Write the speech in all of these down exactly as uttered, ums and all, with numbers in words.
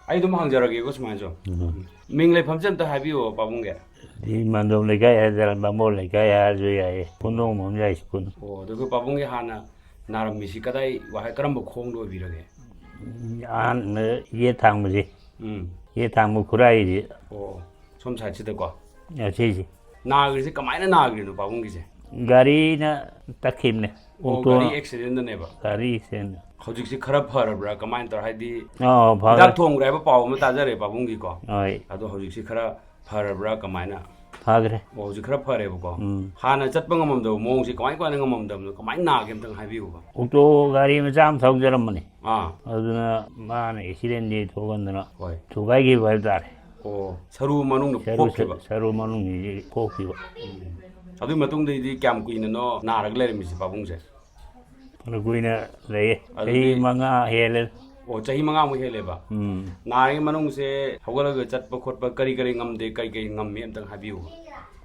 ꯑꯩ ꯑꯗꯨꯝ ꯍꯪꯖꯔꯒꯦꯀꯣ ꯁꯨꯃꯥꯏꯅꯁꯨ꯫ ꯎꯝ꯫ ꯃꯤꯡ ꯂꯩꯐꯝꯁꯦ ꯑꯝꯇ ꯍꯥꯏꯕꯤꯌꯣ ꯄꯥꯕꯨꯡꯒꯤ꯫ ꯁꯤ ꯃꯟꯗꯣꯞ ꯂꯩꯀꯥꯏ ꯍꯥꯏꯗꯔꯥ, ꯕꯥꯃꯣꯟ ꯂꯩꯀꯥꯏ ꯍꯥꯏꯔꯁꯨ ꯌꯥꯏꯌꯦ, ꯄꯨꯟꯗꯣꯡꯕꯝ ꯌꯥꯏ ꯁ꯭ꯀꯨꯜ꯫ ꯑꯣ, ꯑꯗꯣ ꯑꯩꯈꯣꯏ ꯄꯥꯕꯨꯡꯒꯤ ꯍꯥꯟꯅ ꯅꯥꯔꯝꯃꯤꯁꯤ ꯀꯗꯥꯏ ꯋꯥꯍꯩ, ꯀꯔꯝꯕ ꯈꯣꯡꯗ ꯑꯣꯏꯕꯤꯔꯒꯦ? ꯑꯍꯥꯟꯕ ꯌꯦꯠ ꯊꯥꯡꯕꯁꯦ, ꯎꯝ꯫ ꯌꯦꯠ ꯊꯥꯡꯕ ꯈꯨꯔꯥꯏꯁꯦ꯫ ꯑꯣ, ꯁꯣꯝ ꯁꯥꯏꯠꯁꯤꯗꯀꯣ꯫ ꯑꯁꯤꯁꯦ ꯅꯥꯈ꯭ꯔꯤꯁꯦ ꯀꯃꯥꯏꯅ ꯅꯥꯈ꯭ꯔꯤꯅꯣ ꯄꯥꯕꯨꯡꯒꯤꯁꯦ? ꯒꯥꯔꯤꯅ ꯇꯛꯈꯤꯕꯅꯦ꯫ ꯑꯣ, ꯑꯣꯇꯣ꯫ ꯒꯥꯔꯤ ꯑꯦꯛꯁꯤꯗꯦꯟꯗꯅꯦꯕ꯫ ꯒꯥꯔꯤ ꯑꯦꯛꯁꯤꯗꯦꯟ꯫ ꯍꯧꯖꯤꯛꯁꯤ ꯈꯔ ꯐꯔꯕ꯭ꯔꯥ, ꯀꯃꯥꯏꯅ ꯇꯧꯔ, ꯍꯥꯏꯗꯤ ꯑꯥ, ꯐꯔꯦ꯫ ꯍꯤꯗꯥꯛ ꯊꯣꯡꯈ꯭ꯔꯦ ꯍꯥꯏꯕ ꯄꯥꯎ ꯑꯃ ꯇꯥꯖꯔꯦ ꯄꯥꯕꯨꯡꯒꯤꯀꯣ? ꯍꯣꯏ, ꯑꯗꯣ ꯍꯧꯖꯤꯛꯁꯤ ꯈꯔ ꯐꯔꯕ꯭ꯔꯥ, ꯀꯃꯥꯏꯅ? ꯐꯈ꯭ꯔꯦ꯫ ꯑꯣ, ꯍꯧꯖꯤꯛ ꯈꯔ ꯐꯔꯦꯕꯀꯣ? ꯎꯝ꯫ ꯍꯥꯟꯅ ꯆꯠꯄ ꯉꯝꯃꯝꯗꯕ ꯃꯑꯣꯡꯁꯦ ꯀꯃꯥꯏ ꯀꯃꯥꯏꯅ ꯉꯝꯃꯝꯗꯕꯅꯣ, ꯀꯃꯥꯏꯅ ꯅꯥꯒꯦ ꯑꯝꯇꯪ ꯍꯥꯏꯕꯤꯌꯨꯕ꯫ ꯑꯣꯇꯣ ꯒꯥꯔꯤ ꯃꯆꯥ ꯑꯃ ꯊꯧꯖꯔꯝꯕꯅꯤ, ꯑꯥ, ꯑꯗꯨꯅ ꯃꯥꯅ ꯑꯦꯛꯁꯤꯗꯦꯟꯗꯤ ꯊꯣꯛꯍꯟꯗꯅ ꯍꯣꯏ꯫ ꯊꯨꯒꯥꯏꯈꯤꯕ ꯍꯥꯏꯕ ꯇꯥꯔꯦ꯫ ꯑꯣ, ꯁꯔꯨ ꯃꯅꯨꯡꯗ ꯁꯔꯨ, ꯄꯣꯛꯈꯤꯕ꯫ ꯁꯔꯨ ꯃꯅꯨꯡꯁꯤꯗꯤ ꯄꯣꯛꯈꯤꯕ꯫ ꯑꯗꯨꯒꯤ ꯃꯇꯨꯡꯗꯩꯗꯤ ꯀꯌꯥꯝ ꯀꯨꯏꯅꯅꯣ ꯅꯥꯔꯒ ꯂꯩꯔꯝꯃꯤꯁꯦ ꯄꯥꯕꯨꯡꯁꯦ? ꯐꯅ ꯀꯨꯏꯅ ꯂꯩꯌꯦ, ꯑꯗꯨꯗꯤ ꯆꯍꯤ ꯃꯉꯥ ꯍꯦꯜꯂꯦ꯫ ꯑꯣ, ꯆꯍꯤ ꯃꯉꯥꯃꯨꯛ ꯍꯦꯜꯂꯦꯕ꯫ ꯎꯝ꯫ ꯅꯥꯔꯤꯉꯩ ꯃꯅꯨꯡꯁꯦ ꯍꯧꯒꯠꯂꯒ ꯆꯠꯄ ꯈꯣꯠꯄ ꯀꯔꯤ ꯀꯔꯤ ꯉꯝꯗꯦ, ꯀꯔꯤ ꯀꯔꯤ ꯉꯝꯃꯤ ꯑꯝꯇꯪ ꯍꯥꯏꯕꯤꯌꯨ꯫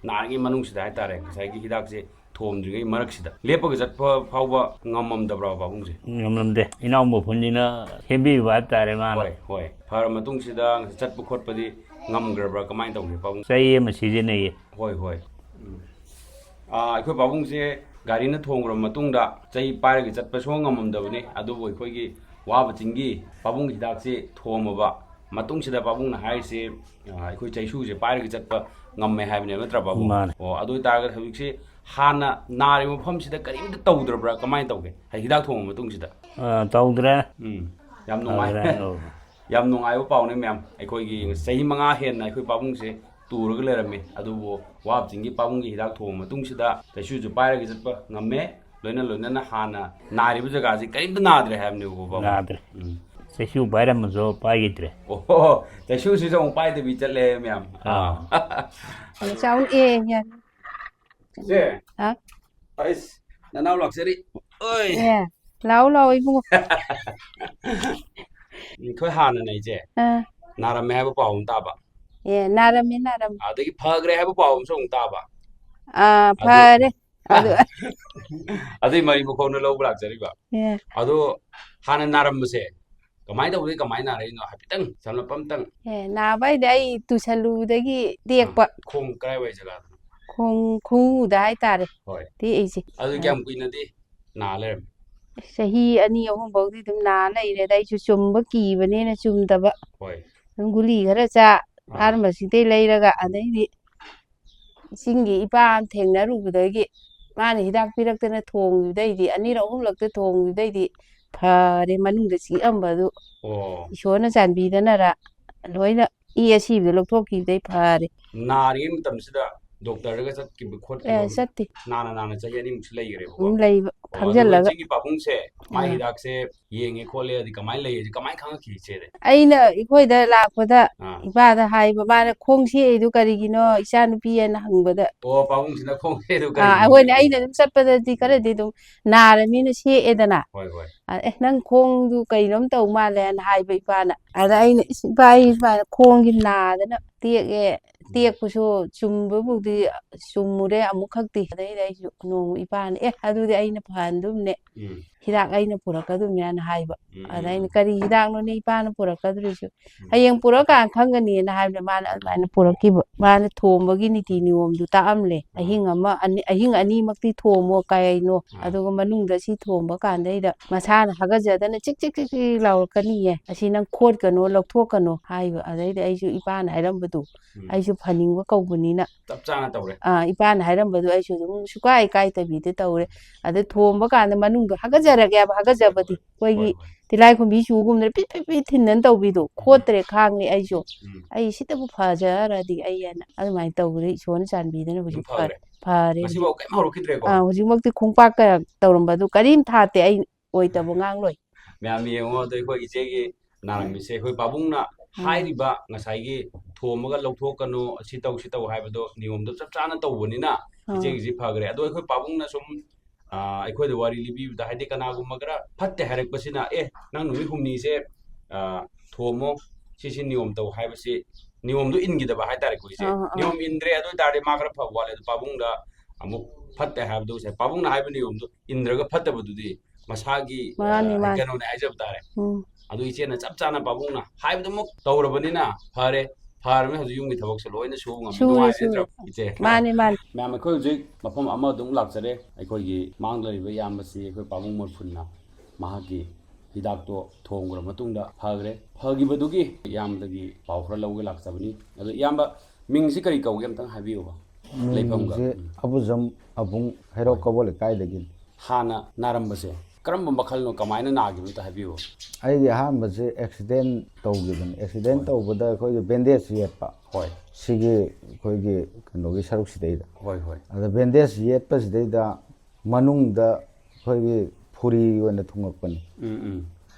ꯅꯥꯔꯤꯉꯩ ꯃꯅꯨꯡꯁꯤꯗ ꯍꯥꯏꯇꯥꯔꯦ, ꯉꯁꯥꯏꯒꯤ ꯍꯤꯗꯥꯛꯁꯦ ꯊꯣꯝꯗ꯭ꯔꯤꯉꯩ ꯃꯔꯛꯁꯤꯗ ꯂꯦꯞꯄꯒ ꯆꯠꯄ ꯐꯥꯎꯕ ꯉꯝꯃꯝꯗꯕ꯭ꯔꯣ ꯄꯥꯕꯨꯡꯁꯦ? ꯉꯝꯂꯝꯗꯦ, ꯏꯅꯥꯎ ꯃꯐꯨꯟꯁꯤꯅ ꯁꯦꯝꯕꯤꯕ ꯍꯥꯏꯕ ꯇꯥꯔꯦ ꯃꯥꯅ꯫ ꯍꯣꯏ, ꯍꯣꯏ꯫ ꯐꯔ ꯃꯇꯨꯡꯁꯤꯗ ꯆꯠꯄ ꯈꯣꯠꯄꯗꯤ ꯉꯝꯈ꯭ꯔꯕ꯭ꯔꯥ, ꯀꯃꯥꯏꯅ ꯇꯧꯒꯦ ꯄꯥꯕꯨꯡ? ꯆꯍꯤ ꯑꯃ ꯁꯤꯖꯤꯟꯅꯩꯌꯦ꯫ ꯍꯣꯏ, ꯍꯣꯏ꯫ ꯎꯝ꯫ ꯑꯥ, ꯑꯩꯈꯣꯏ ꯄꯥꯕꯨꯡꯁꯦ ꯒꯥꯔꯤꯅ ꯊꯣꯡꯈ꯭ꯔꯕ ꯃꯇꯨꯡꯗ ꯆꯩ ꯄꯥꯏꯔꯒ ꯆꯠꯄ ꯁꯨꯡꯉꯝ ꯉꯝꯃꯝꯗꯕꯅꯤ, ꯑꯗꯨꯕꯨ ꯑꯩꯈꯣꯏꯒꯤ ꯋꯥꯕ ꯆꯤꯡꯒꯤ ꯄꯥꯕꯨꯡꯒꯤ ꯍꯤꯗꯥꯛꯁꯤ ꯊꯣꯝꯃꯕ ꯃꯇꯨꯡꯁꯤꯗ ꯄꯥꯕꯨꯡꯅ ꯍꯥꯏꯔꯤꯁꯦ, ꯑꯥ, ꯑꯩꯈꯣꯏ ꯆꯩꯁꯨꯁꯦ ꯄꯥꯏꯔꯒ ꯆꯠꯄ ꯉꯝꯃꯦ ꯍꯥꯏꯕꯅꯦꯕ, ꯅꯠꯇ꯭ꯔꯥ ꯄꯥꯕꯨꯡ? ꯃꯥꯅꯦ꯫ ꯑꯣ, ꯑꯗꯨ ꯑꯣꯏꯇꯥꯔꯒꯗꯤ ꯍꯧꯖꯤꯛꯁꯤ ꯍꯥꯟꯅ ꯅꯥꯔꯤꯕ ꯃꯐꯝꯁꯤꯗ ꯀꯔꯤꯝꯇ ꯇꯧꯗ꯭ꯔꯕ꯭ꯔꯥ, ꯀꯃꯥꯏꯅ ꯇꯧꯒꯦ? ꯍꯥꯏꯗꯤ ꯍꯤꯗꯥꯛ ꯊꯣꯡꯉ ꯃꯇꯨꯡꯁꯤꯗ? ꯑ, ꯇꯧꯗ꯭ꯔꯦ꯫ ꯎꯝ, ꯌꯥꯝ ꯅꯨꯡꯉꯥꯏ꯫ ꯇꯧꯗ꯭ꯔꯦ, ꯇꯧꯗ꯭ꯔꯦ꯫ ꯌꯥꯝ ꯅꯨꯡꯉꯥꯏꯕ ꯄꯥꯎꯅꯦ ꯃꯌꯥꯝ꯫ ꯑꯩꯈꯣꯏꯒꯤ ꯆꯍꯤ ꯃꯉꯥ ꯍꯦꯟꯅ ꯑꯩꯈꯣꯏ ꯄꯥꯕꯨꯡꯁꯦ ꯇꯨꯔꯒ ꯂꯩꯔꯝꯃꯤ, ꯑꯗꯨꯕꯨ ꯋꯥꯕ ꯆꯤꯡꯒꯤ ꯄꯥꯕꯨꯡꯒꯤ ꯍꯤꯗꯥꯛ ꯊꯣꯡꯉ ꯃꯇꯨꯡꯁꯤꯗ ꯆꯩꯁꯨꯁꯨ ꯄꯥꯏꯔꯒ ꯆꯠꯄ ꯉꯝꯃꯦ, ꯂꯣꯏꯅ ꯂꯣꯏꯅꯅ ꯍꯥꯟꯅ ꯅꯥꯔꯤꯕ ꯖꯒꯥꯁꯤ ꯀꯔꯤꯝꯇ ꯅꯥꯗ꯭ꯔꯦ ꯍꯥꯏꯕꯅꯦꯕꯀꯣ ꯄꯥꯕꯨꯡ? ꯅꯥꯗ꯭ꯔꯦ꯫ ꯎꯝ꯫ ꯆꯩꯁꯨ ꯄꯥꯏꯔꯝꯃꯁꯨ ꯄꯥꯏꯈꯤꯗ꯭ꯔꯦ꯫ ꯑꯣ, ꯆꯩꯁꯨꯁꯤꯁꯨ ꯑꯃꯨꯛ ꯄꯥꯏꯗꯕꯤ ꯆꯠꯂꯦ ꯃꯌꯥꯝ꯫ ꯑꯥ꯫ ꯆꯥꯎ ꯑꯦ ꯌꯥꯅꯤ꯫ ꯁꯦ꯫ ꯍꯥ? ꯑꯩꯁ, ꯅꯅꯥꯎ ꯂꯥꯛꯆꯔꯤ꯫ ꯑꯣꯏ꯫ ꯑꯦ, ꯂꯥꯛꯑꯣ ꯂꯥꯛꯑꯣ ꯏꯕꯨꯡꯉꯣ꯫ ꯑꯩꯈꯣꯏ ꯍꯥꯟꯅꯅꯦ ꯏꯆꯦ, ꯑꯥ, ꯅꯥꯔꯝꯃꯦ ꯍꯥꯏꯕ ꯄꯥꯎ ꯑꯃ ꯇꯥꯕ, ꯑꯦ, ꯅꯥꯔꯝꯃꯦ ꯅꯥꯔꯝꯃꯦ꯫ ꯑꯗꯒꯤ ꯐꯈ꯭ꯔꯦ ꯍꯥꯏꯕ ꯄꯥꯎ ꯑꯃꯁꯨ ꯑꯃꯨꯛ ꯇꯥꯕ꯫ ꯑꯥ, ꯑꯗꯨ ꯐꯔꯦ꯫ ꯑꯗꯨ ꯑꯗꯨꯏ ꯃꯔꯤ ꯃꯈꯣꯡꯅ ꯂꯧꯕ ꯂꯥꯛꯆꯔꯤꯕ꯫ ꯑꯦ, ꯑꯗꯣ ꯍꯥꯟꯅ ꯅꯥꯔꯝꯕꯁꯦ ꯀꯃꯥꯏꯅ ꯇꯧꯕꯗꯒꯤ ꯀꯃꯥꯏꯅ ꯅꯥꯔꯛꯏꯅꯣ ꯍꯥꯏꯐꯦꯠꯇꯪ ꯁꯝꯂꯞꯄ ꯑꯝꯇꯪ꯫ ꯑꯦ, ꯅꯥꯕ ꯍꯥꯏꯗꯤ ꯑꯩ ꯇꯨꯁꯜꯂꯨꯕꯗꯒꯤ ꯇꯦꯛꯄ꯫ ꯈꯣꯡ ꯀꯗꯥꯏꯋꯥꯏ ꯖꯒꯥꯗꯅꯣ? ꯈꯣꯡ ꯈꯣꯡꯎꯗ ꯍꯥꯏꯇꯥꯔꯦ꯫ ꯍꯣꯏ꯫ ꯇꯦꯛꯏꯁꯦ꯫ ꯑꯗꯨ ꯀꯌꯥꯝ ꯀꯨꯏꯅꯗꯤ ꯅꯥ ꯂꯩꯔꯝꯃꯤ? ꯆꯍꯤ ꯑꯅꯤ ꯑꯍꯨꯝ ꯐꯥꯎꯗꯤ ꯑꯗꯨꯝ ꯅꯥ ꯂꯩꯔꯦꯗ꯫ ꯑꯩꯁꯨ ꯆꯨꯝꯕ ꯀꯤꯕꯅꯦꯅ ꯆꯨꯝꯗꯕ꯫ ꯍꯣꯏ꯫ ꯑꯗꯨꯝ ꯒꯨꯂꯤ ꯈꯔ ꯆꯥ, ꯑꯥ꯫ ꯐꯥꯔꯃꯥꯁꯤꯗꯩ ꯂꯩꯔꯒ, ꯑꯗꯩꯗꯤ ꯆꯤꯡꯒꯤ ꯏꯄꯥ ꯑꯃ ꯊꯦꯡꯅꯔꯨꯕꯗꯒꯤ ꯃꯥꯅ ꯍꯤꯗꯥꯛ ꯄꯤꯔꯛꯇꯅ ꯊꯣꯡꯈꯤꯕꯗꯩꯗꯤ, ꯑꯅꯤꯔꯛ ꯑꯍꯨꯝꯂꯛꯇ ꯊꯣꯡꯈꯤꯕꯗꯩꯗꯤ ꯐꯔꯦ꯫ ꯃꯅꯨꯡꯗ ꯆꯤꯛꯑꯝꯕꯗꯨ ꯑꯣ꯫ ꯏꯁꯣꯔꯅ ꯆꯥꯟꯕꯤꯗꯅꯔ ꯂꯣꯏꯅ ꯏ ꯑꯁꯤꯕꯗꯣ ꯂꯧꯊꯣꯛꯈꯤꯕꯗꯩ ꯐꯔꯦ꯫ ꯅꯥꯔꯤꯉꯩ ꯃꯇꯝꯁꯤꯗ ꯗꯣꯛꯇꯔꯗꯒ ꯆꯠꯈꯤꯕ ꯑꯦ, ꯈꯣꯠꯈꯤꯕ ꯆꯠꯇꯦ꯫ ꯅꯥꯅ ꯅꯥꯅ ꯆꯍꯤ ꯑꯅꯤꯃꯨꯛꯁꯨ ꯂꯩꯈ꯭ꯔꯦꯕꯀꯣ꯫ ꯑꯗꯨꯝ ꯂꯩꯕ ꯑꯣ, ꯑꯗꯨꯒ ꯐꯝꯖꯜꯂꯒ꯫ ꯆꯤꯡꯒꯤ ꯄꯥꯕꯨꯡꯁꯦ ꯃꯥꯏ ꯑꯥ꯫ ꯍꯤꯗꯥꯛꯁꯦ ꯌꯦꯡꯉꯦ ꯈꯣꯠꯂꯦ ꯑꯗꯤ ꯀꯃꯥꯏꯅ ꯈꯪꯉꯛꯈꯤ ꯏꯆꯦꯗꯤ? ꯑꯩꯅ ꯑꯩꯈꯣꯏꯗ ꯂꯥꯛꯄꯗ ꯑꯥ꯫ ꯏꯄꯥꯗ ꯍꯥꯏꯕ, ꯃꯥꯅ ꯈꯣꯡ ꯁꯦꯛꯏꯗꯨ ꯀꯔꯤꯒꯤꯅꯣ ꯏꯆꯥ ꯅꯨꯄꯤ ꯍꯥꯏꯅ ꯍꯪꯕꯗ꯫ ꯑꯣ, ꯄꯥꯕꯨꯡꯁꯤꯅ ꯈꯣꯡ ꯁꯦꯛꯏꯗꯨ ꯑꯥ, ꯀꯔꯤꯒꯤꯅꯣ? ꯑꯩꯈꯣꯏꯅ, ꯑꯩꯅ ꯑꯗꯨꯝ ꯆꯠꯄꯗꯗꯤ ꯈꯔꯗꯤ ꯑꯗꯨꯝ ꯅꯥꯔꯃꯤꯅ ꯁꯦꯛꯑꯦꯗꯅ꯫ ꯍꯣꯏ, ꯍꯣꯏ꯫ ꯑ, "ꯑꯦ, ꯅꯪ ꯈꯣꯡꯗꯨ ꯀꯩꯅꯣꯝ ꯇꯧ ꯃꯥꯜꯂꯦꯅ" ꯍꯥꯏꯕ ꯏꯄꯥꯅ꯫ ꯑꯗ ꯑꯩꯅ, "ꯏꯁ, ꯏꯄꯥ, ꯑꯩ ꯏꯄꯥꯅ ꯈꯣꯡꯒꯤ ꯅꯥꯗꯅ ꯇꯦꯛꯑꯦ, ꯎꯝ꯫ ꯇꯦꯛꯄꯁꯨ ꯆꯨꯝꯕꯕꯨꯗꯤ ꯆꯨꯝꯃꯨꯔꯦ ꯑꯃꯨꯛꯈꯛꯇꯤ"꯫ ꯑꯗꯩꯗ ꯑꯩꯁꯨ ꯅꯣꯡꯃ ꯏꯄꯥꯅ, "ꯑꯦ, ꯑꯗꯨꯗꯤ ꯑꯩꯅ ꯐꯍꯟꯗꯨꯝꯅꯦ, ꯎꯝ꯫ ꯍꯤꯗꯥꯛ ꯑꯩꯅ ꯄꯨꯔꯛꯀꯗꯨꯝꯅꯦꯅ" ꯍꯥꯏꯕ꯫ ꯎꯝ, ꯑꯗ ꯎꯝ, ꯑꯩꯅ, ꯎꯝ꯫ "ꯀꯔꯤ ꯍꯤꯗꯥꯛꯅꯣꯅꯦ ꯏꯄꯥꯅ ꯄꯨꯔꯛꯀꯗꯧꯔꯤꯁꯨ? ꯎꯝ꯫ ꯍꯌꯦꯡ ꯄꯨꯔꯛꯑꯀꯥꯟꯗ ꯈꯪꯒꯅꯤꯅ" ꯍꯥꯏꯕꯗ ꯃꯥꯅ ꯑꯗꯨꯃꯥꯏꯅ ꯄꯨꯔꯛꯈꯤꯕ꯫ ꯃꯥꯅ ꯊꯣꯝꯕꯒꯤ ꯅꯤꯇꯤ ꯅꯤꯌꯣꯝꯗꯨ ꯇꯥꯛꯑꯝꯂꯦ꯫ ꯑꯥ꯫ ꯑꯍꯤꯡ ꯑꯃ, ꯑꯅꯤ, ꯑꯍꯤꯡ ꯑꯅꯤꯃꯛꯇꯤ ꯊꯣꯝꯃꯣ ꯀꯩꯅꯣ꯫ ꯑꯥ꯫ ꯑꯗꯨꯒ ꯃꯅꯨꯡꯗ ꯁꯤ ꯊꯣꯝꯕ ꯀꯥꯟꯗꯩꯗ ꯃꯁꯥꯅ ꯍꯥꯒꯠꯆꯗꯅ ꯆꯤꯛ ꯆꯤꯛ ꯆꯤꯛ ꯆꯤꯛ ꯂꯥꯎꯔꯛꯀꯅꯤꯌꯦ꯫ ꯑꯁꯤ ꯅꯪ ꯈꯣꯠꯀꯅꯣ, ꯂꯧꯊꯣꯛꯀꯅꯣ ꯍꯥꯏꯕ꯫ ꯑꯗꯩꯗ ꯑꯩꯁꯨ ꯏꯄꯥꯅ ꯍꯥꯏꯔꯝꯕꯗꯣ, ꯎꯝ꯫ ꯑꯩꯁꯨ ꯐꯅꯤꯡꯕ ꯀꯧꯕꯅꯤꯅ꯫ ꯆꯞ ꯆꯥꯅ ꯇꯧꯔꯦ꯫ ꯑꯥ, ꯏꯄꯥꯅ ꯍꯥꯏꯔꯝꯕꯗꯣ ꯑꯩꯁꯨ ꯑꯗꯨꯝ ꯁꯨꯀꯥꯏ ꯀꯥꯏꯗꯕꯤꯗ ꯇꯧꯔꯦ꯫ ꯑꯗ ꯊꯣꯝꯕ ꯀꯥꯟꯗ ꯃꯅꯨꯡꯗ ꯍꯥꯒꯠꯆꯔꯒꯦꯕ, ꯍꯥꯒꯠꯆꯕꯗꯤ꯫ ꯍꯣꯏ, ꯑꯩꯈꯣꯏꯒꯤ ꯍꯣꯏ꯫ ꯇꯤꯂꯥꯏꯈꯨꯝꯕꯤ ꯆꯨꯒꯨꯝꯗꯅ ꯄꯤꯠ ꯄꯤꯠ ꯄꯤꯠ ꯊꯤꯟꯗꯅ ꯇꯧꯕꯤꯗꯣ꯫ ꯈꯣꯠꯇ꯭ꯔꯦ, ꯈꯥꯡꯉꯦ ꯑꯩꯁꯨ꯫ ꯎꯝ꯫ ꯑꯩ ꯁꯤꯇꯕꯨ ꯐꯖꯔꯗꯤ ꯑꯩ ꯍꯥꯏꯅ ꯑꯗꯨꯃꯥꯏꯅ ꯇꯧꯕꯗ ꯏꯁꯣꯔꯅ ꯆꯥꯟꯕꯤꯗꯅ ꯑꯗꯨꯝ ꯍꯧꯖꯤꯛ ꯐꯈ꯭ꯔꯦ꯫ ꯐꯔꯦ꯫ ꯐꯔꯦ ꯍꯧꯖꯤꯛ꯫ ꯉꯁꯤꯐꯥꯎ ꯀꯩꯝ ꯍꯧꯔꯛꯈꯤꯗ꯭ꯔꯦꯀꯣ? ꯑꯥ, ꯍꯧꯖꯤꯛꯃꯛꯇꯤ ꯈꯣꯡꯄꯥꯛ ꯀꯌꯥ ꯇꯧꯔꯝꯕꯗꯨ ꯀꯔꯤꯝ ꯊꯥꯠꯇꯦ꯫ ꯑꯩ ꯑꯣꯏꯗꯕ ꯉꯥꯡꯂꯣꯏ꯫ ꯃꯌꯥꯝ ꯌꯦꯡꯉꯣ, ꯑꯗꯣ ꯑꯩꯈꯣꯏ ꯏꯆꯦꯒꯤ ꯅꯥꯔꯝꯃꯤꯁꯦ ꯑꯩꯈꯣꯏ ꯄꯥꯕꯨꯡꯅ ꯍꯥꯏꯔꯤꯕ ꯉꯁꯥꯏꯒꯤ ꯊꯣꯝꯃꯒ ꯂꯧꯊꯣꯛꯀꯅꯨ, ꯁꯤ ꯇꯧ, ꯁꯤ ꯇꯧ ꯍꯥꯏꯕꯗꯣ ꯅꯤꯌꯣꯝꯗꯣ ꯆꯞ ꯆꯥꯅ ꯇꯧꯕꯅꯤꯅ ꯑꯥ꯫ ꯏꯆꯦꯒꯤꯁꯤ ꯐꯈ꯭ꯔꯦ꯫ ꯑꯗꯣ ꯑꯩꯈꯣꯏ ꯄꯥꯕꯨꯡꯅ ꯁꯨꯝ, ꯑꯥ, ꯑꯩꯈꯣꯏꯗ ꯋꯥꯔꯤ ꯂꯤꯕꯤꯕꯗ, ꯍꯥꯏꯗꯤ ꯀꯅꯥꯒꯨꯝꯕ ꯈꯔ ꯐꯠꯇꯦ ꯍꯥꯏꯔꯛꯄꯁꯤꯅ, "ꯑꯦ, ꯅꯪ ꯅꯨꯃꯤꯠ ꯍꯨꯝꯅꯤꯁꯦ, ꯑꯥ, ꯊꯣꯝꯃꯣ, ꯁꯤꯁꯤ ꯅꯤꯌꯣꯝ ꯇꯧ" ꯍꯥꯏꯕꯁꯤ, ꯅꯤꯌꯣꯝꯗꯣ ꯏꯟꯈꯤꯗꯕ ꯍꯥꯏꯇꯥꯔꯦꯀꯣ ꯏꯆꯦ꯫ ꯑꯥ, ꯑꯥ꯫ ꯅꯤꯌꯣꯝ ꯏꯟꯗ꯭ꯔꯦ, ꯑꯗꯨ ꯑꯣꯏꯇꯥꯔꯗꯤ ꯃꯥ ꯈꯔ ꯐꯕ ꯋꯥꯠꯂꯦ꯫ ꯑꯗꯣ ꯄꯥꯕꯨꯡꯗ ꯑꯃꯨꯛ ꯐꯠꯇꯦ ꯍꯥꯏꯕꯗꯣ ꯉꯁꯥꯏ ꯄꯥꯕꯨꯡꯅ ꯍꯥꯏꯕ ꯅꯤꯌꯣꯝꯗꯣ ꯏꯟꯗ꯭ꯔꯒ ꯐꯠꯇꯕꯗꯨꯗꯤ ꯃꯁꯥꯒꯤ, ꯃꯥꯅꯤ, ꯑꯥ, ꯃꯥꯅꯤ꯫ ꯀꯩꯅꯣꯅꯦ ꯍꯥꯏꯖꯕ ꯇꯥꯔꯦ꯫ ꯎꯝ꯫ ꯑꯗꯨ ꯏꯆꯦꯅ ꯆꯞ ꯆꯥꯅ ꯄꯥꯕꯨꯡꯅ ꯍꯥꯏꯕꯗꯨꯃꯛ ꯇꯧꯔꯕꯅꯤꯅ ꯐꯔꯦ, ꯐꯔꯕꯅꯤꯅ ꯍꯧꯖꯤꯛ ꯌꯨꯝꯒꯤ ꯊꯕꯛꯁꯦ ꯂꯣꯏꯅ ꯁꯨꯕ ꯉꯝꯃꯤ꯫ ꯁꯨꯔꯦ, ꯅꯨꯡꯉꯥꯏꯔꯦ ꯅꯠꯇ꯭ꯔꯣ, ꯁꯨꯔꯦ꯫ ꯏꯆꯦ? ꯃꯥꯅꯤ, ꯃꯥꯅꯤ꯫ ꯃꯌꯥꯝ, ꯑꯩꯈꯣꯏ ꯍꯧꯖꯤꯛ ꯃꯐꯝ ꯑꯃ ꯑꯗꯨꯝ ꯂꯥꯛꯆꯔꯦ, ꯑꯩꯈꯣꯏꯒꯤ ꯃꯥꯡꯗ ꯂꯩꯔꯤꯕ ꯏꯌꯥꯝꯕꯁꯤ ꯑꯩꯈꯣꯏ ꯄꯥꯕꯨꯡ ꯃꯣꯔꯐꯨꯟꯅ ꯃꯍꯥꯛꯀꯤ ꯍꯤꯗꯥꯛꯇꯣ ꯊꯣꯡꯈ꯭ꯔ ꯃꯇꯨꯡꯗ ꯐꯈ꯭ꯔꯦ꯫ ꯐꯈꯤꯕꯗꯨꯒꯤ ꯏꯌꯥꯝꯕꯗꯒꯤ ꯄꯥꯎ ꯈꯔ ꯂꯧꯒꯦ ꯂꯥꯛꯆꯕꯅꯤ꯫ ꯑꯗꯣ ꯏꯌꯥꯝꯕ, ꯃꯤꯡꯁꯤ ꯀꯔꯤ ꯀꯧꯒꯦ ꯑꯝꯇꯪ ꯍꯥꯏꯕꯤꯌꯨꯕ? ꯂꯩꯐꯝꯒ꯫ ꯃꯤꯡꯁꯦ ꯑꯕꯨꯖꯝ ꯑꯕꯨꯡ, ꯍꯩꯔꯣꯛ ꯀꯕꯣ ꯂꯩꯀꯥꯏꯗꯒꯤꯅꯤ꯫ ꯍꯥꯟꯅ ꯅꯥꯔꯝꯕꯁꯦ ꯀꯔꯝꯕ ꯃꯈꯜꯅꯣ, ꯀꯃꯥꯏꯅ ꯅꯥꯈꯤꯕꯅꯣ ꯑꯝꯇ ꯍꯥꯏꯕꯤꯌꯨ꯫ ꯑꯩꯒꯤ ꯑꯍꯥꯟꯕꯁꯦ ꯑꯦꯛꯁꯤꯗꯦꯟ ꯇꯧꯈꯤꯕꯅꯤ꯫ ꯑꯦꯛꯁꯤꯗꯦꯟ ꯇꯧꯕꯗ ꯑꯩꯈꯣꯏꯒꯤ ꯕꯦꯟꯗꯦꯖ ꯌꯦꯠꯄ, ꯍꯣꯏ, ꯁꯤꯒꯤ ꯑꯩꯈꯣꯏꯒꯤ ꯀꯩꯅꯣꯒꯤ ꯁꯔꯨꯛꯁꯤꯗꯩꯗ꯫ ꯍꯣꯏ, ꯍꯣꯏ꯫ ꯑꯗ ꯕꯦꯟꯗꯦꯖ ꯌꯦꯠꯄꯁꯤꯗꯩꯗ ꯃꯅꯨꯡꯗ ꯑꯩꯈꯣꯏꯒꯤ ꯐꯨꯔꯤ ꯑꯣꯏꯅ ꯊꯨꯡꯉꯛꯄꯅꯤ꯫ ꯎꯝ, ꯎꯝ꯫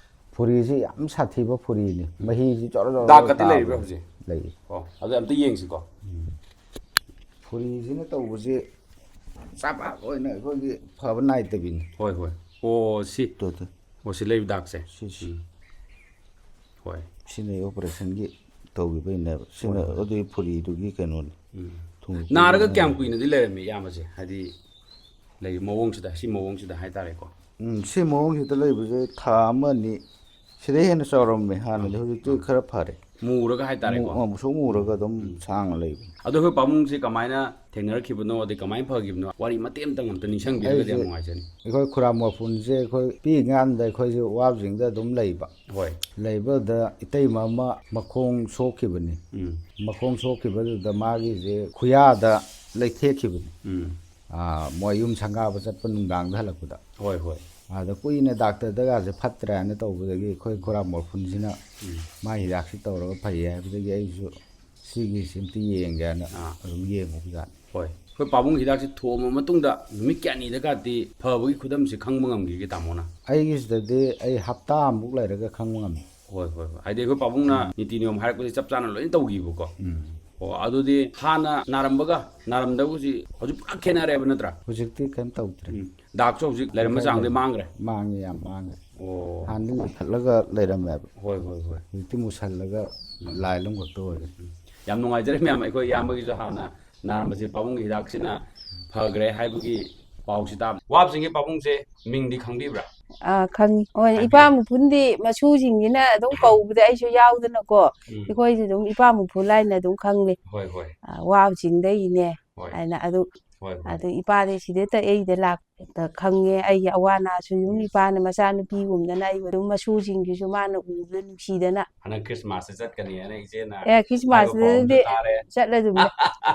ꯐꯨꯔꯤꯁꯤ ꯌꯥꯝ ꯁꯥꯊꯤꯕ ꯐꯨꯔꯤꯅꯤ, ꯃꯍꯤꯁꯤ ꯖꯣꯔꯣ ꯖꯣꯔꯣ ꯗꯥꯛꯀꯗꯤ ꯇꯥꯕ꯫ ꯂꯩꯔꯤꯕ꯭ꯔꯥ ꯍꯧꯖꯤꯛ? ꯂꯩ꯫ ꯑꯣ, ꯑꯗꯨ ꯑꯝꯇ ꯌꯦꯡꯁꯤꯀꯣ꯫ ꯐꯨꯔꯤꯁꯤꯅ ꯇꯧꯕꯁꯤ ꯆꯥꯕꯥꯛ ꯑꯣꯏꯅ ꯑꯩꯈꯣꯏꯒꯤ ꯐꯕ ꯅꯥꯏꯗꯕꯤꯅꯤ꯫ ꯍꯣꯏ, ꯍꯣꯏ꯫ ꯑꯣ, ꯁꯤ꯫ ꯇꯣ, ꯇꯣ꯫ ꯑꯣ, ꯁꯤ ꯂꯩꯕ ꯗꯥꯛꯁꯦ꯫ ꯁꯤ, ꯁꯤ꯫ ꯎꯝ꯫ ꯍꯣꯏ꯫ ꯁꯤꯅ ꯑꯣꯄꯔꯦꯁꯟꯒꯤ ꯇꯧꯈꯤꯕꯩꯅꯦꯕ꯫ ꯁꯤꯅ ꯑꯗꯨꯒꯤ ꯐꯨꯔꯤꯗꯨꯒꯤ ꯀꯩꯅꯣꯅꯤ꯫ ꯎꯝ꯫ ꯊꯨꯡ- ꯅꯥꯔꯒ ꯀꯌꯥꯝ ꯀꯨꯏꯅꯗꯤ ꯂꯩꯔꯝꯃꯤ ꯏꯌꯥꯝꯕꯁꯦ? ꯍꯥꯏꯗꯤ ꯂꯩ ꯃꯑꯣꯡꯁꯤꯗ, ꯁꯤ ꯃꯑꯣꯡꯁꯤꯗ ꯍꯥꯏꯇꯥꯔꯦꯀꯣ꯫ ꯎꯝ, ꯁꯤ ꯃꯑꯣꯡꯁꯤꯗ ꯂꯩꯕꯁꯦ ꯊꯥ ꯑꯃ ꯑꯅꯤ ꯁꯤꯗꯩ ꯍꯦꯟꯅ ꯆꯥꯎꯔꯝꯃꯦ ꯍꯥꯟꯅꯗꯤ, ꯍꯧꯖꯤꯛꯇꯤ ꯈꯔ ꯐꯔꯦ꯫ ꯃꯨꯔꯒ ꯍꯥꯏꯇꯥꯔꯦꯀꯣ꯫ ꯃꯨ-, ꯑ, ꯁꯨꯝ ꯃꯨꯔꯒ ꯑꯗꯨꯝ ꯁꯥꯡꯅ ꯂꯩꯕꯅꯤ꯫ ꯑꯗꯣ ꯑꯩꯈꯣꯏ ꯄꯥꯕꯨꯡꯁꯦ ꯀꯃꯥꯏꯅ ꯊꯦꯡꯅꯔꯛꯈꯤꯕꯅꯣ, ꯑꯗꯩ ꯀꯃꯥꯏꯅ ꯐꯈꯤꯕꯅꯣ, ꯋꯥꯔꯤ ꯃꯇꯦꯛ ꯑꯃꯇꯪ ꯑꯝꯇ ꯅꯤꯡꯁꯤꯡꯕꯤꯔꯒꯗꯤ ꯌꯥꯝ ꯑꯩꯁꯦ ꯅꯨꯡꯉꯥꯏꯖꯅꯤ꯫ ꯑꯩꯈꯣꯏ ꯈꯨꯔꯥ ꯃꯣꯔꯐꯨꯟꯁꯦ ꯑꯩꯈꯣꯏ ꯄꯤꯛꯏꯀꯥꯟꯗ ꯑꯩꯈꯣꯏꯁꯦ ꯋꯥꯕꯁꯤꯡꯗ ꯑꯗꯨꯝ ꯂꯩꯕ꯫ ꯍꯣꯏ꯫ ꯂꯩꯕꯗ ꯏꯇꯩꯃ ꯑꯃ ꯃꯈꯣꯡ ꯁꯣꯛꯈꯤꯕꯅꯤ꯫ ꯎꯝ꯫ ꯃꯈꯣꯡ ꯁꯣꯛꯈꯤꯕꯗꯨꯗ ꯃꯥꯒꯤꯁꯦ ꯈꯨꯌꯥꯗ ꯂꯩꯊꯦꯛꯈꯤꯕꯅꯤ꯫ ꯎꯝ꯫ ꯑꯥ, ꯃꯣꯏ ꯌꯨꯝ ꯁꯪꯒꯥꯕ ꯆꯠꯄ ꯅꯨꯡꯗꯥꯡꯗ ꯍꯜꯂꯛꯄꯗ꯫ ꯍꯣꯏ, ꯍꯣꯏ꯫ ꯑꯗ ꯀꯨꯏꯅ ꯗꯥꯛꯇꯔꯗꯒꯁꯦ ꯐꯠꯇ꯭ꯔꯦ ꯍꯥꯏꯅ ꯇꯧꯕꯗꯒꯤ ꯑꯩꯈꯣꯏ ꯈꯨꯔꯥ ꯃꯣꯔꯐꯨꯟꯁꯤꯅ ꯃꯥ ꯍꯤꯗꯥꯛꯁꯤ ꯇꯧꯔꯒ ꯐꯩꯌꯦ ꯍꯥꯏꯕꯗꯒꯤ ꯑꯩꯁꯨ ꯁꯤꯒꯤꯁꯤ ꯑꯝꯇ ꯌꯦꯡꯒꯦ ꯍꯥꯏꯅ ꯑꯥ꯫ ꯑꯗꯨꯝ ꯌꯦꯡꯉꯨꯕꯖꯥꯠꯅꯤ꯫ ꯍꯣꯏ꯫ ꯑꯩꯈꯣꯏ ꯄꯥꯕꯨꯡ ꯍꯤꯗꯥꯛꯁꯤ ꯊꯣꯝꯃ ꯃꯇꯨꯡꯗ ꯅꯨꯃꯤꯠ ꯀꯌꯥꯅꯤꯗꯒꯗꯤ ꯐꯕꯒꯤ ꯈꯨꯗꯝꯁꯤ ꯈꯪꯕ ꯉꯝꯈꯤꯒꯦ ꯇꯥꯃꯣꯅ? ꯑꯩꯒꯤꯁꯤꯗꯗꯤ ꯑꯩ ꯍꯞꯇꯥꯃꯨꯛ ꯂꯩꯔꯒ ꯈꯪꯕ ꯉꯝꯃꯤ꯫ ꯍꯣꯏ, ꯍꯣꯏ, ꯍꯣꯏ꯫ ꯍꯥꯏꯗꯤ ꯑꯩꯈꯣꯏ ꯄꯥꯕꯨꯡꯅ ꯅꯤꯇꯤ ꯅꯤꯌꯣꯝ ꯍꯥꯏꯔꯛꯄꯁꯤ ꯆꯞ ꯆꯥꯅ ꯂꯣꯏꯅ ꯇꯧꯈꯤꯕꯀꯣ꯫ ꯑꯣ, ꯑꯗꯨꯗꯤ ꯍꯥꯟꯅ ꯅꯥꯔꯝꯕꯒ ꯅꯥꯔꯝꯗꯕꯒꯁꯤ ꯍꯧꯖꯤꯛ ꯄꯨꯔꯥ ꯈꯦꯠꯅꯔꯦꯕ ꯅꯠꯇ꯭ꯔꯥ? ꯍꯧꯖꯤꯛꯇꯤ ꯀꯩꯝ ꯇꯧꯗ꯭ꯔꯦ꯫ ꯎꯝ꯫ ꯗꯥꯛꯁꯨ ꯍꯧꯖꯤꯛ ꯂꯩꯔꯝꯕ ꯆꯥꯡꯗꯤ ꯃꯥꯡꯈ꯭ꯔꯦ꯫ ꯃꯥꯡꯉꯦ, ꯌꯥꯝ ꯃꯥꯡꯉꯦ꯫ ꯑꯣ꯫ ꯍꯥꯟꯅꯗꯤ ꯂꯤꯈꯠꯂꯒ ꯂꯩꯔꯝꯃꯦꯕ, ꯍꯣꯏ, ꯍꯣꯏ, ꯍꯣꯏ꯫ ꯍꯧꯖꯤꯛꯇꯤ ꯃꯨꯁꯜꯂꯒ ꯂꯥꯏ ꯂꯣꯝ ꯈꯛꯇ ꯑꯣꯏꯔꯦ꯫ ꯌꯥꯝ ꯅꯨꯡꯉꯥꯏꯖꯔꯦ ꯃꯌꯥꯝ, ꯑꯩꯈꯣꯏ ꯏꯌꯥꯝꯕꯒꯤꯁꯨ ꯍꯥꯟꯅ ꯅꯥꯔꯝꯕꯁꯦ ꯄꯥꯕꯨꯡꯒꯤ ꯍꯤꯗꯥꯛꯁꯤꯅ ꯐꯈ꯭ꯔꯦ ꯍꯥꯏꯕꯒꯤ ꯄꯥꯎꯁꯤ ꯇꯥꯕ꯫ ꯋꯥꯕꯁꯤꯡꯒꯤ ꯄꯥꯕꯨꯡꯁꯦ ꯃꯤꯡꯗꯤ ꯈꯪꯕꯤꯕ꯭ꯔꯥ? ꯑꯥ, ꯈꯪꯉꯤ꯫ ꯍꯣꯏ, ꯍꯥꯏꯕꯤꯌꯨ꯫ ꯏꯄꯥ ꯃꯨꯐꯨꯟꯗꯤ ꯃꯁꯨꯁꯤꯡꯁꯤꯅ ꯑꯗꯨꯝ ꯀꯧꯕꯗ ꯑꯩꯁꯨ ꯌꯥꯎꯗꯅꯀꯣ, ꯎꯝ꯫ ꯑꯩꯈꯣꯏꯁꯨ ꯑꯗꯨꯝ ꯏꯄꯥ ꯃꯨꯐꯨꯟ ꯍꯥꯏꯅ ꯑꯗꯨꯝ ꯈꯪꯂꯦ꯫ ꯍꯣꯏ, ꯍꯣꯏ꯫ ꯑꯥ, ꯋꯥꯕ ꯆꯤꯡꯗꯒꯤꯅꯦ ꯍꯣꯏ꯫ ꯍꯥꯏꯅ ꯑꯗꯨ, ꯍꯣꯏ, ꯍꯣꯏ꯫ ꯑꯗꯨ ꯏꯄꯥꯗꯤ ꯁꯤꯗꯇ ꯑꯩꯗ ꯂꯥꯛꯄꯗ ꯈꯪꯉꯦ꯫ ꯑꯩꯒꯤ ꯑꯋꯥ ꯑꯅꯥꯁꯨ ꯑꯗꯨꯝ ꯎꯝ꯫ ꯏꯄꯥꯅ ꯃꯆꯥꯅꯨꯄꯤꯒꯨꯝꯗꯅ ꯑꯩꯕꯨ ꯑꯗꯨꯝ ꯃꯁꯨꯁꯤꯡꯒꯤꯁꯨ ꯃꯥꯅ ꯎꯕꯗ ꯅꯨꯡꯁꯤꯗꯅ꯫ ꯍꯟꯗꯛ ꯈ꯭ꯔꯤꯁꯃꯥꯁꯇ ꯆꯠꯀꯅꯤ ꯍꯥꯏꯅ ꯏꯆꯦꯅ ꯑꯦ, ꯍꯥꯏꯕ ꯄꯥꯎ ꯑꯃꯁꯨ ꯈ꯭ꯔꯤꯁꯃꯥꯁꯇꯗꯤ ꯇꯥꯔꯦ꯫ ꯆꯠꯂꯗꯨꯝꯅꯦ꯫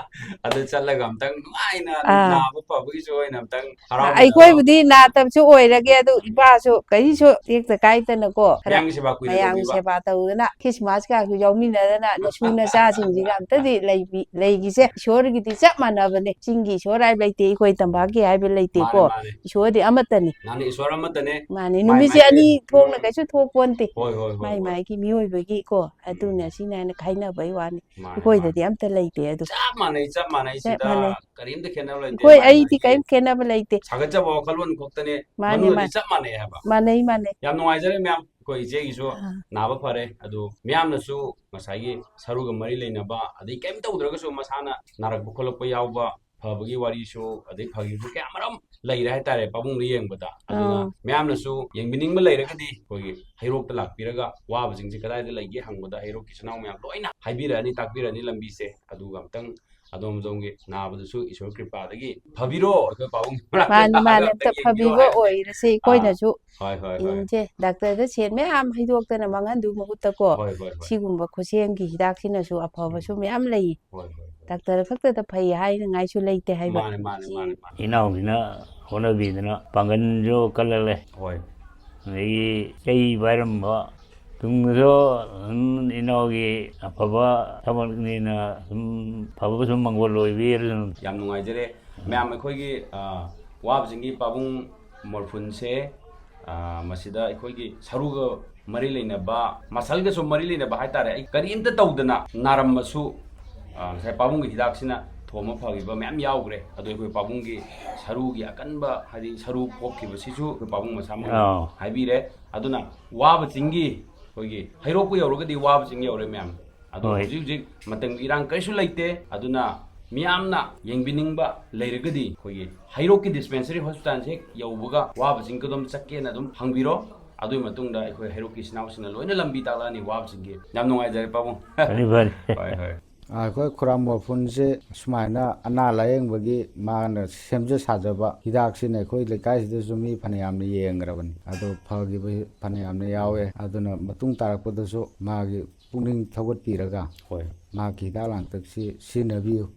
ꯑꯗꯨ ꯆꯠꯂꯒ ꯑꯝꯇꯪ ꯅꯨꯡꯉꯥꯏꯅ ꯑꯥ꯫ ꯅꯥꯕ ꯐꯕꯒꯤꯁꯨ ꯑꯣꯏꯅ ꯑꯝꯇꯪ ꯍꯔꯥꯎꯃꯤꯟꯅꯕ꯫ ꯑꯩꯈꯣꯏꯕꯨꯗꯤ ꯅꯥꯇꯕꯁꯨ ꯑꯣꯏꯔꯒꯦ, ꯑꯗꯨ ꯎꯝ꯫ ꯏꯄꯥꯁꯨ ꯀꯔꯤꯁꯨ ꯇꯦꯛꯇ ꯀꯥꯏꯗꯅꯀꯣ, ꯈꯔ ꯃꯌꯥꯝꯒꯤ ꯁꯦꯕꯥ ꯀꯨꯏꯅ ꯃꯌꯥꯝꯒꯤ ꯇꯧꯕꯤꯕ꯫ ꯁꯦꯕꯥ ꯇꯧꯗꯅ ꯈ꯭ꯔꯤꯁꯃꯥꯁꯀꯁꯨ ꯌꯥꯎꯃꯤꯟꯅꯗꯅ ꯅꯁꯨ ꯅꯆꯥꯁꯤꯡꯁꯤꯒ ꯑꯝꯇꯗꯤ ꯂꯩꯕꯤ-, ꯂꯩꯈꯤꯁꯦ꯫ ꯏꯁꯣꯔꯒꯤꯗꯤ ꯆꯞ ꯃꯥꯟꯅꯕꯅꯦ꯫ ꯆꯤꯡꯒꯤ ꯏꯁꯣꯔ ꯍꯥꯏꯕ ꯂꯩꯇꯦ, ꯑꯩꯈꯣꯏ ꯇꯝꯄꯥꯛꯀꯤ ꯍꯥꯏꯕ ꯂꯩꯇꯦꯀꯣ꯫ ꯃꯥꯅꯦ, ꯃꯥꯅꯦ꯫ ꯏꯁꯣꯔꯗꯤ ꯑꯃꯠꯇꯅꯤ꯫ ꯃꯥꯅꯦ, ꯏꯁꯣꯔ ꯑꯃꯠꯇꯅꯦ꯫ ꯃꯥꯅꯦ, ꯃꯥꯏ ꯅꯨꯃꯤꯠꯁꯦ ꯃꯥꯏꯒꯤ ꯑꯅꯤ ꯊꯣꯛꯅ ꯎꯝ꯫ ꯀꯩꯁꯨ ꯊꯣꯛꯄꯣꯟꯇꯦ꯫ ꯍꯣꯏ, ꯍꯣꯏ, ꯍꯣꯏ, ꯃꯥꯏ ꯍꯣꯏ꯫ ꯃꯥꯏꯒꯤ ꯃꯤꯑꯣꯏꯕꯒꯤꯀꯣ, ꯎꯝ꯫ ꯑꯗꯨꯅ ꯁꯤꯅ ꯍꯥꯏꯅ ꯈꯥꯏꯅꯕꯩ ꯋꯥꯅꯤ꯫ ꯃꯥꯅꯦ, ꯑꯩꯈꯣꯏꯗꯗꯤ ꯃꯥꯅꯦ꯫ ꯑꯝꯇ ꯂꯩꯇꯦ ꯑꯗꯨ꯫ ꯆꯞ ꯃꯥꯟꯅꯩ, ꯆꯞ ꯃꯥꯟꯅꯩ꯫ ꯆꯞ ꯁꯤꯗ ꯃꯥꯟꯅꯩ꯫ ꯀꯔꯤꯝꯇ ꯈꯦꯠꯅꯕ ꯂꯩꯇꯦ꯫ ꯑꯩꯈꯣꯏ, ꯃꯥꯏ ꯑꯩꯗꯤ ꯃꯥꯏꯒꯤ ꯀꯔꯤꯝ ꯈꯦꯠꯅꯕ ꯂꯩꯇꯦ꯫ ꯁꯥꯒꯠꯆꯕ ꯋꯥꯈꯜꯂꯣꯟ ꯈꯛꯇꯅꯦ꯫ ꯃꯥꯅꯦ, ꯃꯅꯨꯡꯗꯗꯤ ꯃꯥꯅꯦ꯫ ꯆꯞ ꯃꯥꯟꯅꯩ ꯍꯥꯏꯕ꯫ ꯃꯥꯟꯅꯩ, ꯃꯥꯟꯅꯩ꯫ ꯌꯥꯝ ꯅꯨꯡꯉꯥꯏꯖꯔꯦ ꯃꯌꯥꯝ, ꯑꯩꯈꯣꯏ ꯏꯆꯦꯒꯤꯁꯨ ꯑꯥ꯫ ꯅꯥꯕ ꯐꯔꯦ꯫ ꯑꯗꯨ ꯃꯌꯥꯝꯅꯁꯨ ꯉꯁꯥꯏꯒꯤ ꯁꯔꯨꯒ ꯃꯔꯤ ꯂꯩꯅꯕ, ꯑꯗꯩ ꯀꯔꯤꯝ ꯇꯧꯗ꯭ꯔꯒꯁꯨ ꯃꯁꯥꯅ ꯅꯥꯔꯛꯄ ꯈꯣꯠꯂꯛꯄ ꯌꯥꯎꯕ, ꯐꯕꯒꯤ ꯋꯥꯔꯤꯁꯨ, ꯑꯗꯩ ꯐꯈꯤꯕꯁꯨ ꯀꯌꯥ ꯃꯔꯨꯝ ꯂꯩꯔꯦ ꯍꯥꯏꯇꯥꯔꯦ ꯄꯥꯕꯨꯡꯗ ꯌꯦꯡꯕꯗ꯫ ꯑꯗꯨꯅ ꯑꯥ꯫ ꯃꯌꯥꯝꯅꯁꯨ ꯌꯦꯡꯕꯤꯅꯤꯡꯕ ꯂꯩꯔꯒꯗꯤ ꯑꯩꯈꯣꯏꯒꯤ ꯍꯩꯔꯣꯛꯇ ꯂꯥꯛꯄꯤꯔꯒ ꯋꯥꯕꯁꯤꯡꯁꯦ ꯀꯗꯥꯏꯗ ꯂꯩꯒꯦ ꯍꯪꯕꯗ ꯍꯩꯔꯣꯛꯀꯤ ꯏꯆꯤꯟ ꯏꯅꯥꯎ ꯃꯌꯥꯝ ꯂꯣꯏꯅ ꯍꯥꯏꯕꯤꯔꯛꯑꯅꯤ, ꯇꯥꯛꯄꯤꯔꯛꯑꯅꯤ ꯂꯝꯕꯤꯁꯦ꯫ ꯑꯗꯨꯒ ꯑꯝꯇꯪ ꯑꯗꯣꯝ ꯑꯗꯣꯝꯒꯤ ꯅꯥꯕꯗꯨꯁꯨ ꯏꯁꯣꯔ ꯀ꯭ꯔꯤꯄꯥꯗꯒꯤ ꯐꯕꯤꯔꯣ, ꯑꯩꯈꯣꯏ ꯄꯥꯕꯨꯡꯒꯤ ꯃꯅꯥꯛꯇ ꯃꯥꯅꯤ, ꯂꯥꯛꯑꯒ ꯃꯥꯅꯤ, ꯑꯝꯇ ꯑꯝꯇ ꯌꯦꯡꯕꯤꯌꯣ ꯐꯕꯤꯕ ꯍꯥꯏꯕꯁꯦ꯫ ꯑꯣꯏꯔꯁꯦ꯫ ꯑꯥ, ꯑꯩꯈꯣꯏꯅꯁꯨ ꯍꯣꯏ, ꯍꯣꯏ, ꯍꯣꯏ꯫ ꯌꯦꯡꯁꯦ꯫ ꯗꯥꯛꯇꯔꯗ ꯁꯦꯟ ꯃꯌꯥꯝ ꯍꯩꯗꯣꯛꯇꯅ ꯃꯥꯡꯍꯟꯗꯨ ꯃꯍꯨꯠꯇꯀꯣ, ꯍꯣꯏ, ꯍꯣꯏ, ꯍꯣꯏ꯫ ꯁꯤꯒꯨꯝꯕ ꯈꯨꯠꯁꯦꯝꯒꯤ ꯍꯤꯗꯥꯛꯁꯤꯅꯁꯨ ꯑꯐꯕꯁꯨ ꯎꯝ꯫ ꯃꯌꯥꯝ ꯂꯩ꯫ ꯍꯣꯏ, ꯍꯣꯏ, ꯍꯣꯏ꯫ ꯗꯥꯛꯇꯔ ꯈꯛꯇꯗ ꯐꯩ ꯍꯥꯏꯅꯉꯥꯏꯁꯨ ꯂꯩꯇꯦ ꯍꯥꯏꯕ꯫ ꯃꯥꯅꯦ, ꯃꯥꯅꯦ, ꯁꯤ ꯃꯥꯅꯦ, ꯃꯥꯅꯦ꯫ ꯏꯅꯥꯎꯁꯤꯅ ꯍꯣꯠꯅꯕꯤꯗꯅ ꯄꯥꯡꯒꯜꯁꯨ ꯀꯜꯍꯜꯂꯦ꯫ ꯍꯣꯏ꯫ ꯑꯗꯒꯤ ꯆꯩ ꯄꯥꯏꯔꯝꯕ ꯇꯨꯡꯗꯁꯨ ꯑꯗꯨꯝ ꯏꯅꯥꯎꯒꯤ ꯑꯐꯕ ꯊꯕꯛꯅꯤꯅ ꯁꯨꯝ ꯐꯕ ꯁꯨꯝ ꯃꯪꯒꯣꯜ ꯑꯣꯏꯕꯤꯔꯁꯅꯨ꯫ ꯌꯥꯝ ꯅꯨꯡꯉꯥꯏꯖꯔꯦ꯫ ꯃꯌꯥꯝ ꯑꯩꯈꯣꯏꯒꯤ, ꯑ, ꯋꯥꯕꯁꯤꯡꯒꯤ ꯄꯥꯕꯨꯡ ꯃꯣꯔꯐꯨꯟꯁꯦ, ꯑ, ꯃꯁꯤꯗ ꯑꯩꯈꯣꯏꯒꯤ ꯁꯔꯨꯒ ꯃꯔꯤ ꯂꯩꯅꯕ, ꯃꯁꯜꯒꯁꯨ ꯃꯔꯤ ꯂꯩꯅꯕ ꯍꯥꯏꯇꯥꯔꯦ, ꯑꯩ ꯀꯔꯤꯝꯇ ꯇꯧꯗꯅ ꯅꯥꯔꯝꯕꯁꯨ, ꯑ, ꯉꯁꯥꯏ ꯄꯥꯕꯨꯡꯒꯤ ꯍꯤꯗꯥꯛꯁꯤꯅ ꯊꯣꯝꯕ ꯐꯈꯤꯕ ꯃꯌꯥꯝ ꯌꯥꯎꯈ꯭ꯔꯦ꯫ ꯑꯗꯣ ꯑꯩꯈꯣꯏ ꯄꯥꯕꯨꯡꯒꯤ ꯁꯔꯨꯒꯤ ꯑꯀꯟꯕ, ꯍꯥꯏꯗꯤ ꯁꯔꯨ ꯄꯣꯛꯈꯤꯕꯁꯤꯁꯨ ꯑꯩꯈꯣꯏ ꯄꯥꯕꯨꯡ ꯃꯁꯥꯃꯛꯅ ꯑꯥꯎ꯫ ꯍꯥꯏꯕꯤꯔꯦ꯫ ꯑꯗꯨꯅ ꯋꯥꯕ ꯆꯤꯡꯒꯤ ꯑꯩꯈꯣꯏꯒꯤ ꯍꯩꯔꯣꯛꯄꯨ ꯌꯧꯔꯒꯗꯤ ꯋꯥꯕ ꯆꯤꯡ ꯌꯧꯔꯦ ꯃꯌꯥꯝ꯫ ꯑꯗꯣ ꯍꯣꯏ꯫ ꯍꯧꯖꯤꯛ ꯍꯧꯖꯤꯛ ꯃꯇꯝꯒꯤ ꯏꯔꯥꯡ ꯀꯔꯤꯁꯨ ꯂꯩꯇꯦ꯫ ꯑꯗꯨꯅ ꯃꯤꯌꯥꯝꯅ ꯌꯦꯡꯕꯤꯅꯤꯡꯕ ꯂꯩꯔꯒꯗꯤ ꯑꯩꯈꯣꯏꯒꯤ ꯍꯩꯔꯣꯛꯀꯤ ꯗꯤꯁꯄꯦꯟꯁꯔꯤ ꯍꯣꯁꯄꯤꯇꯥꯜꯁꯦ ꯍꯦꯛ ꯌꯧꯕꯒ ꯋꯥꯕꯁꯤꯡꯒ ꯑꯗꯨꯝ ꯆꯠꯀꯦꯅ ꯑꯗꯨꯝ ꯍꯪꯕꯤꯔꯣ꯫ ꯑꯗꯨꯒꯤ ꯃꯇꯨꯡꯗ ꯑꯩꯈꯣꯏ ꯍꯩꯔꯣꯛꯀꯤ ꯏꯆꯤꯟ ꯏꯅꯥꯎꯁꯤꯡꯅ ꯂꯣꯏꯅ ꯂꯝꯕꯤ ꯇꯥꯛꯂꯛꯑꯅꯤ ꯋꯥꯕꯁꯤꯡꯒꯤ꯫ ꯌꯥꯝ ꯅꯨꯡꯉꯥꯏꯖꯔꯦ ꯄꯥꯕꯨꯡ꯫ ꯐꯅꯤ ꯐꯅꯤ꯫ ꯍꯣꯏ ꯍꯣꯏ꯫ ꯑꯩꯈꯣꯏ ꯈꯨꯔꯥꯝ ꯋꯥꯐꯨꯟꯁꯦ ꯁꯨꯃꯥꯏꯅ ꯑꯅꯥ ꯂꯥꯏꯌꯦꯡꯕꯒꯤ ꯃꯥꯅ ꯁꯦꯝꯖ ꯁꯥꯖꯕ ꯍꯤꯗꯥꯛꯁꯤꯅ ꯑꯩꯈꯣꯏ ꯂꯩꯀꯥꯏꯁꯤꯗꯁꯨ ꯃꯤ ꯐꯅꯌꯥꯝꯅ ꯌꯦꯡꯈ꯭ꯔꯕꯅꯤ꯫ ꯑꯗꯣ ꯐꯈꯤꯕ ꯐꯅꯌꯥꯝꯅ ꯌꯥꯎꯋꯦ꯫ ꯑꯗꯨꯅ ꯃꯇꯨꯡ ꯇꯥꯔꯛꯄꯗꯁꯨ ꯃꯥꯒꯤ ꯄꯨꯛꯅꯤꯡ ꯊꯧꯒꯠꯄꯤꯔꯒ ꯍꯣꯏ꯫ ꯃꯍꯥꯛꯀꯤ ꯍꯤꯗꯥꯛ ꯂꯥꯡꯊꯛꯁꯤ ꯁꯤꯖꯤꯟꯅꯕꯤꯌꯨ,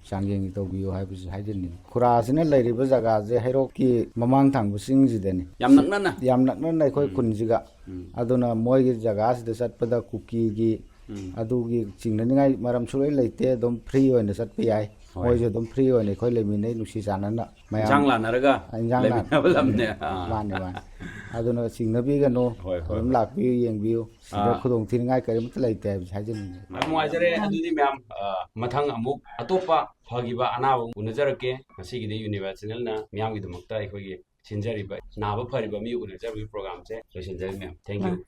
ꯆꯥꯡꯌꯦꯡ ꯇꯧꯕꯤꯌꯨ ꯍꯥꯏꯕꯁꯤ ꯍꯥꯏꯖꯅꯤꯡꯉꯤ꯫ ꯈꯨꯔꯥꯁꯤꯅ ꯂꯩꯔꯤꯕ ꯖꯒꯥꯁꯦ ꯍꯩꯔꯣꯛꯀꯤ ꯃꯃꯥꯡ ꯊꯪꯕ ꯆꯤꯡꯁꯤꯗꯅꯤ꯫ ꯌꯥꯝ ꯅꯛꯅꯅ꯫ ꯌꯥꯝ ꯅꯛꯅꯅ ꯑꯩꯈꯣꯏ ꯈꯨꯟꯁꯤꯒ꯫ ꯎꯝ꯫ ꯑꯗꯨꯅ ꯃꯣꯏꯒꯤ ꯖꯒꯥꯁꯤꯗ ꯆꯠꯄꯗ ꯀꯨꯀꯤꯒꯤ ꯎꯝ꯫ ꯑꯗꯨꯒꯤ ꯆꯤꯡꯅꯅꯤꯡꯉꯥꯏ ꯃꯔꯝ ꯁꯨꯡꯂꯩ ꯂꯩꯇꯦ꯫ ꯑꯗꯨꯝ ꯐ꯭ꯔꯤ ꯑꯣꯏꯅ ꯆꯠꯄ ꯌꯥꯏ꯫ ꯍꯣꯏ꯫ ꯃꯣꯏꯁꯨ ꯑꯗꯨꯝ ꯐ꯭ꯔꯤ ꯑꯣꯏꯅ ꯑꯩꯈꯣꯏ ꯂꯩꯃꯤꯟꯅꯩ ꯅꯨꯡꯁꯤ ꯆꯥꯟꯅꯅ ꯃꯌꯥꯝ꯫ ꯏꯟꯁꯥꯡ ꯂꯥꯟꯅꯔꯒ ꯏꯟꯁꯥꯡ ꯂꯥꯟ- ꯂꯩꯃꯤꯟꯅꯕ ꯂꯝꯅꯦ꯫ ꯑꯥ꯫ ꯃꯥꯅꯦ ꯃꯥꯅꯦ꯫ ꯑꯗꯨꯅ ꯆꯤꯡꯅꯕꯤꯒꯅꯨ꯫ ꯍꯣꯏ, ꯍꯣꯏ, ꯑꯗꯨꯝ ꯍꯣꯏ꯫ ꯂꯥꯛꯄꯤꯌꯨ, ꯌꯦꯡꯕꯤꯌꯨ꯫ ꯁꯤꯗ ꯑꯥ꯫ ꯈꯨꯗꯣꯡꯊꯤꯅꯤꯡꯉꯥꯏ ꯀꯔꯤꯃꯠꯇ ꯂꯩꯇꯦ ꯍꯥꯏꯕꯁꯤ ꯍꯥꯏꯖꯅꯤꯡꯉꯤ꯫ ꯌꯥꯝ ꯅꯨꯡꯉꯥꯏꯖꯔꯦ꯫ ꯑꯗꯨꯗꯤ ꯃꯌꯥꯝ, ꯑ, ꯃꯊꯪ ꯑꯃꯨꯛ ꯑꯇꯣꯞꯄ ꯐꯈꯤꯕ ꯑꯅꯥꯕ ꯑꯃꯨꯛ ꯎꯅꯖꯔꯛꯀꯦ꯫ ꯉꯁꯤꯒꯤꯗꯤ ꯌꯨꯅꯤꯚꯔꯁꯦꯜꯅ ꯃꯤꯌꯥꯝꯒꯤꯗꯃꯛꯇ ꯑꯩꯈꯣꯏꯒꯤ ꯁꯤꯟꯖꯔꯤꯕ ꯅꯥꯕ ꯐꯔꯤꯕ ꯃꯤ ꯎꯅꯖꯕꯒꯤ ꯄ꯭ꯔꯣꯒ꯭ꯔꯥꯝꯁꯦ ꯂꯣꯏꯁꯤꯟꯖꯔꯤ ꯃꯌꯥꯝ꯫ Thank you꯫